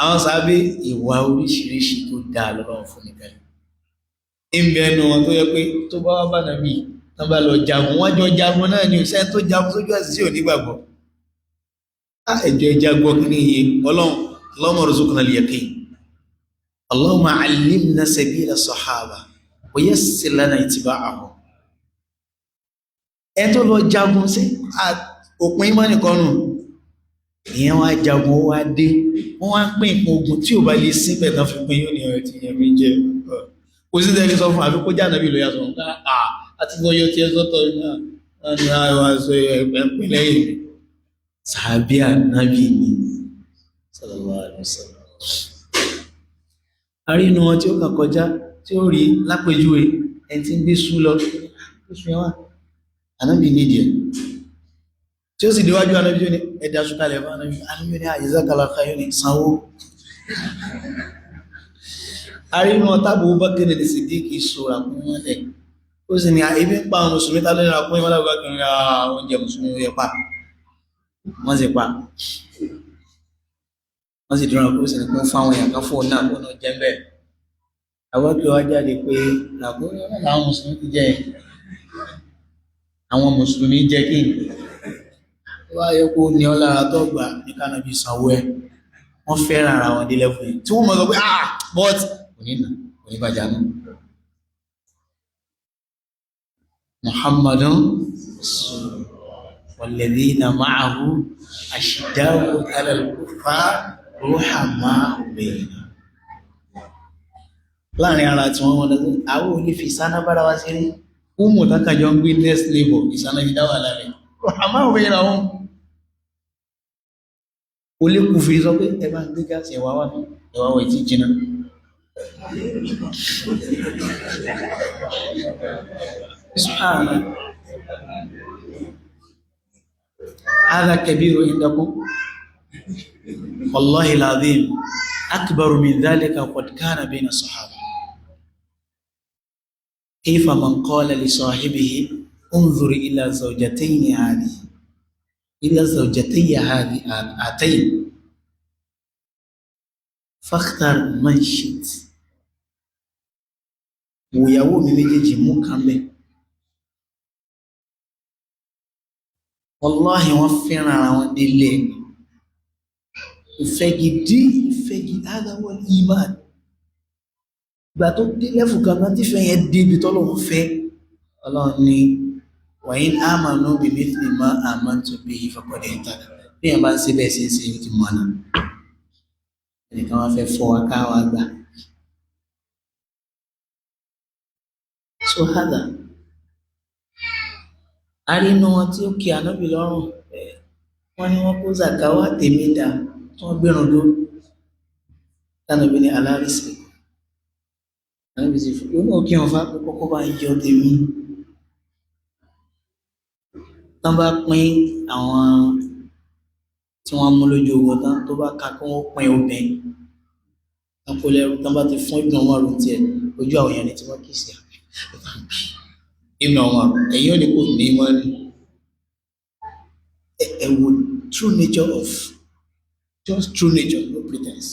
Àwọn sàábé, ìwà oríṣiríṣi tó dáa lọ́wọ́ fún nìkan ìbẹ̀ ẹnu wọn tó yẹ pé tó bá wá bá nàbí tán bá lọ jagun, wọ́n jọ jagun náà ni òṣìṣẹ́ tó jagun sójú ẹ̀sìn sí onígbàgbọ́. Ẹjọ́ ẹja gbọ́ kí ní iye ọlọ́run. Allahumma rzuqna al-yaqin, Allahumma allimna sabila sahaba wa yassir lana ittiba'ahum. Ẹ tó lọ jagun sí òpin ìmọ̀ nìkan nù, ìyẹn wá jagun, ó wá dé, wọ́n wá pín nǹkan ogun, tí ò bá lè síbẹ̀ tán fi pín, yóò ní ọ̀rẹ́ tí yẹn mi jẹ́. Kò sí tẹ́lẹ̀ sọ fún àfikún jáde bí lóyà sọ̀rọ̀ ká àti bọ́yọ̀ tí ẹ sọ́tọ̀ náà wọ́n ní àwọn aṣọ ẹ̀pìn lẹ́yìn mi. Sàábí ànábì ni, sallallahu alaihi wasallam. A rí inú wọn tí ó kàn kọjá, tí ó rí lápèjúwe ẹni tí ń gbé sú lọ, sú yẹn wà, ànábì nídìí ẹ̀, tí ó sì déwájú ànábì, ó ní ẹ̀dá súkalẹ̀ fún ànábì. Ànábì ní jazakallahu khairan, ní sanwó. A rí inú ọ̀tá Abubakar ní Siddiq sọ̀rọ̀ àkún mọ́lẹ̀, ó sì ní ibi ń pa àwọn mùsùlùmí, tá lórí àkún ìmọ́lẹ̀? Abubakar ní oúnjẹ mùsùlùmí ó yẹ pa. Wọ́n sì pa, wọ́n sì dúró, ó sì ní kún fáwọn èèyàn kan fóun náà kó náà jẹ́ bẹ́ẹ̀. Abubakar wá jáde pé làkún làwọn mùsùlùmí ti jẹ́, àwọn mùsùlùmí jẹ́ kí wá yẹ kó ní ọ lára tó gbà ní kánàbí sanwó ẹ. Wọ́n fẹ́ràn ara wọn dé level yìí tí wọ́n mọ̀ sọ pé, ah, but kò ní nà, kò ní bàjá náà. Muhammadun walladhina ma'ahu ashidda'u 'ala al-kuffar ruhama'u bainahum. Láàrin ara tí wọ́n wọ́n lọ́dún, àwọn olè fi ìsáná bára wá sí rí umu tákàjọ ń gbé next neighbor, ìsáná fi dáwà láàrin ruhama'u bainahum. O lè kú fi sọ pé ẹ bá gbé gáàsì ẹwà wá, ẹwà wọ̀ tí jìnà. Subhana hadha kabiru indakum, wallahi alazim, akbaru min dhalika qad kana bayna sahaba. Kayfa man qala li sahibihi unzur ila zawjatayni hadhihi ila zawjatayya hadhihi atayn fakhtar man shit. Wòyàwó mi méjèèjì, mú kan bẹ́. Wallahi, wọ́n fẹ́ràn ara wọn délé ìfẹ́ gidi, ìfẹ́ gidi. Hādhā huwa al-īmān. Ìgbà tó dé lẹ́fù kan náà tí fẹ́ yẹn débi tọ́lọ́run fẹ́, ọlọ́run ní wa in āmanū bimithli mā āmantum bihi faqad ihtadaw. Bí yẹn bá ń ṣe bẹ́ẹ̀ ṣe ń ṣe, ó ti mọ̀ náà. Ẹnìkan wá fẹ́ fọ́ wa ká wa gbà. So hádà a rí inú wọn tí ó kí ànábì lọ́rùn, wọ́n ní wọ́n kó zàkáwá tèmi dà, tí wọ́n gbérun dó tánàbí ní alárísì. Ànábì sì fún ó kí wọn fá pé kọ́kọ́ bá ń yọ tèmi. Tán bá pín àwọn tí wọ́n mú lójú ogun tán, tó bá ka kí wọ́n pín obìnrin tán kó lẹ́rú tán, bá ti fún Ibn Umar tiẹ̀, ojú àwọn èèyàn ní tí wọ́n kì í sí Ibn Umar, ẹ̀yìn ò ní kò ní mọ́ ní ẹ wo true nature of just true nature, no pretense.